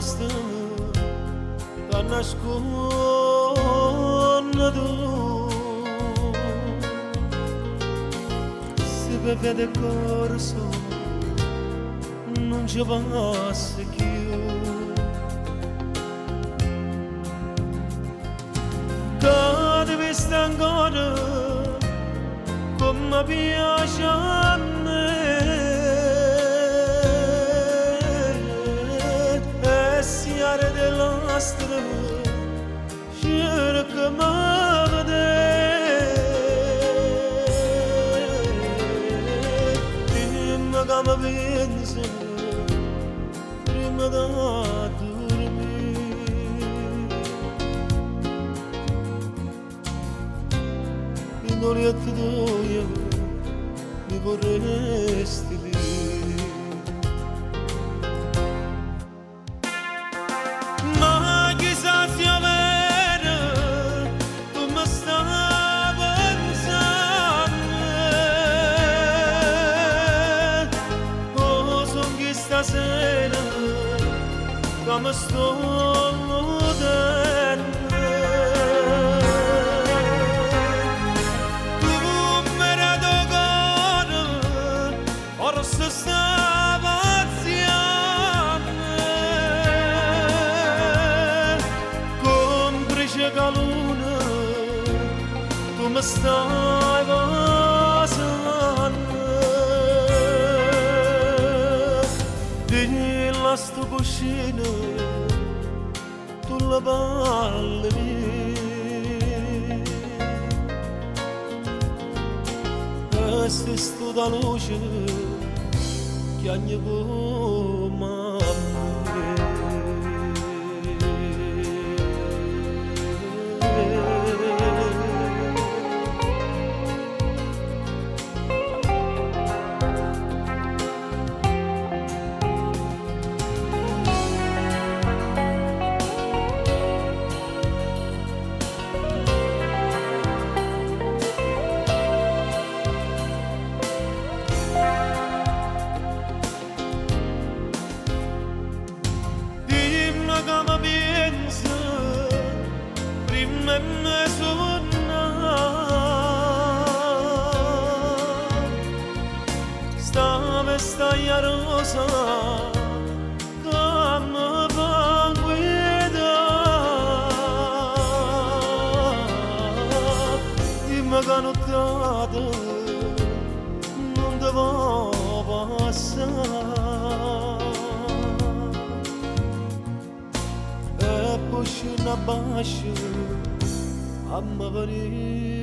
Nosta che nasconde tu. Se vede corso non ci passa più. Che devi stare ancora come piace a me. E siare dell'astro cerca ma vedere. Dimmi come pensi prima da dormire. In letto tuo mi vorresti lì. Ma chissà se è vero, tu mi stai pensando. Oh, son chi stasera che mi sto godendo. Tu mi dai cuore, forse stai pazziando. Complice che luna, tu mi stai vasando. Dilla sto cuscino, tu la balli mia. E se sto da luce, chiagni come a me. Dimmi come pensi, prima me sonna. Sta vestaglia rosa che mi fa guidare. Dimmi che nottata non devo passare. E poi scende a bacio a me venire.